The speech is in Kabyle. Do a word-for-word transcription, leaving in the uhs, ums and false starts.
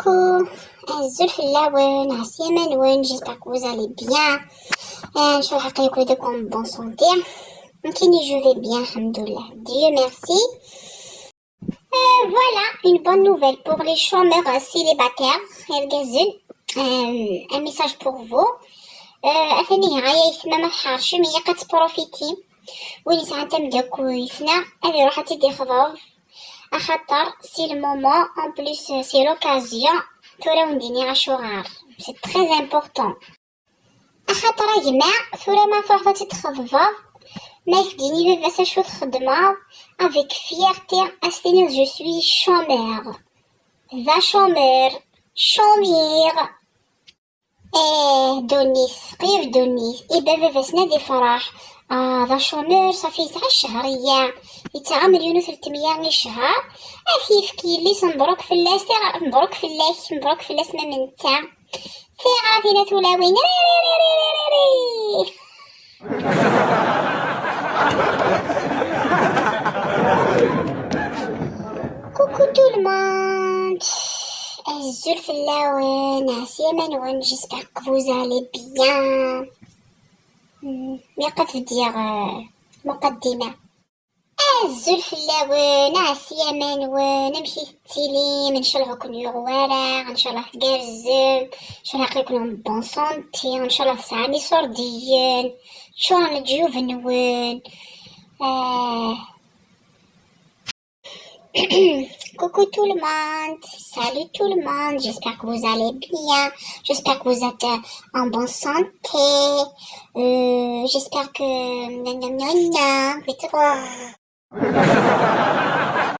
Azul fell-awen, ɛeslama-nwen, j'espère que vous allez bien. Euh, nchallah aql-iken en bonne santé. Nekkini, je vais bien, alhamdoulilah. Dieu merci. Euh, voilà, une bonne nouvelle pour les chômeurs, euh, célibataires. Irgazen, euh, un message pour vous. Euh, atan ihi ɣaya yetma ma tḥercem, ilaq ad tprofiti. Win yesɛan tameddakelt-nni, ad iruḥ ad tt-id-ixḍeb. Axaṭer c'est le moment, en plus, euh, c'est l'occasion. Tura wen-d-iniɣ acuɣer. C'est très important. Axaṭer a gma, tura ma truḥeḍ ad tt-id-txeḍbeḍ, ma ak-d-yini baba-s acu txeddmeḍ, avec fierté, ad s-tiniḍ: je suis chômeur. D achômeur, chômeur. Eh, ddunit, qrib ddunit. Iba baba-s ad ifreḥ. Ah, d achômeur, ṣafi yesɛa ccehriya. Yettɛa مليون وثلاثمية i ccehṛ. Ad t-yefk yelli-s, mebruk fell-as, tiɣ-, mebruk fell-ak, mebruk fell-as ma netta. Tiɣratin a tulawin. Ri, ri, ri, ri, ri, ri, ri. Coucou tout le monde. Azul fell-awen, ɛeslama-nwen, j'espère que vous allez bien. Hmm, ilaq ad bdiɣ, euh, muqaddima. Azul fell-awen, ɛeslama-nwen, amek i tettilim? Ncallah ur ken-yuɣ wara, ncallah tgerrzem, ncallah aql-iken en bonne santé, ncallah tesɛam iṣurdiyen, ččuren leǧyub-nwen. Ah. Coucou tout le monde, salut tout le monde, j'espère que vous allez bien, j'espère que vous êtes, euh, en bonne santé, euh, j'espère que gna, gna, gna, gna, oui, c'est bon.